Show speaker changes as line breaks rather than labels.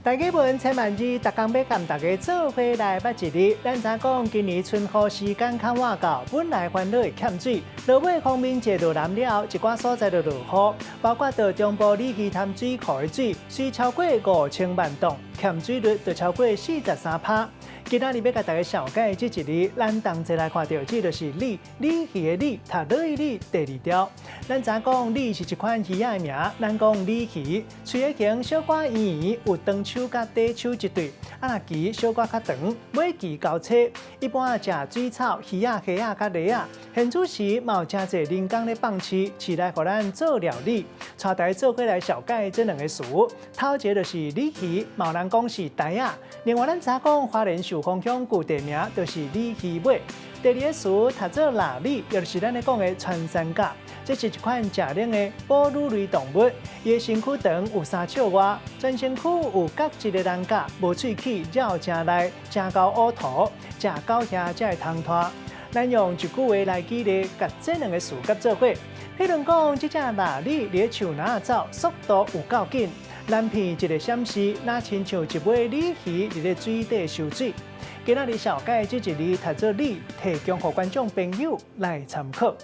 大家文千萬字，逐工欲共大家做伙來捌一字。咱知講今年春雨時間較晚到，本來煩惱會欠水，落尾方眠節落南了後，一寡所在就落雨，包括到中部鯉魚潭水庫的水，水超過5000萬噸，欠水率就超過43%。今仔日欲共大家紹介這一字，咱同齊來看著，這就是鯉，鯉魚的鯉，讀鯉鯉第二條。咱知講鯉是一款魚仔的名，咱講鯉魚，喙的形小可圓圓，有長鬚佮短鬚一對。啊，若鰭小可較長，尾鰭較粗。一般食水草、魚仔、蝦仔佮螺仔。現主時嘛有誠濟人工咧放飼，飼來予咱做料理。帶大家做伙來紹介這兩个詞，頭一个就是鯉魚，嘛有人講是呆仔。另外，咱知講花蓮壽豐鄉舊地名就是鯉魚尾。第二个詞讀做鯪鯉，也就是咱咧講的穿山甲。這是一款食冷的哺乳類動物，伊的身軀長有3尺外，全身軀有角質的囊甲，無喙齒，咬誠利，誠𠢕嘔吐，食狗額才會通脫。咱用一句話來舉例，共這兩个詞佮做伙。譬如講，這隻鯪鯉佇咧樹林走，速度有夠緊，藍片一个閃示，若親像一尾鯉魚佇咧水底泅水。今仔日紹介這一字讀做鯉，提供予觀眾朋友來參考。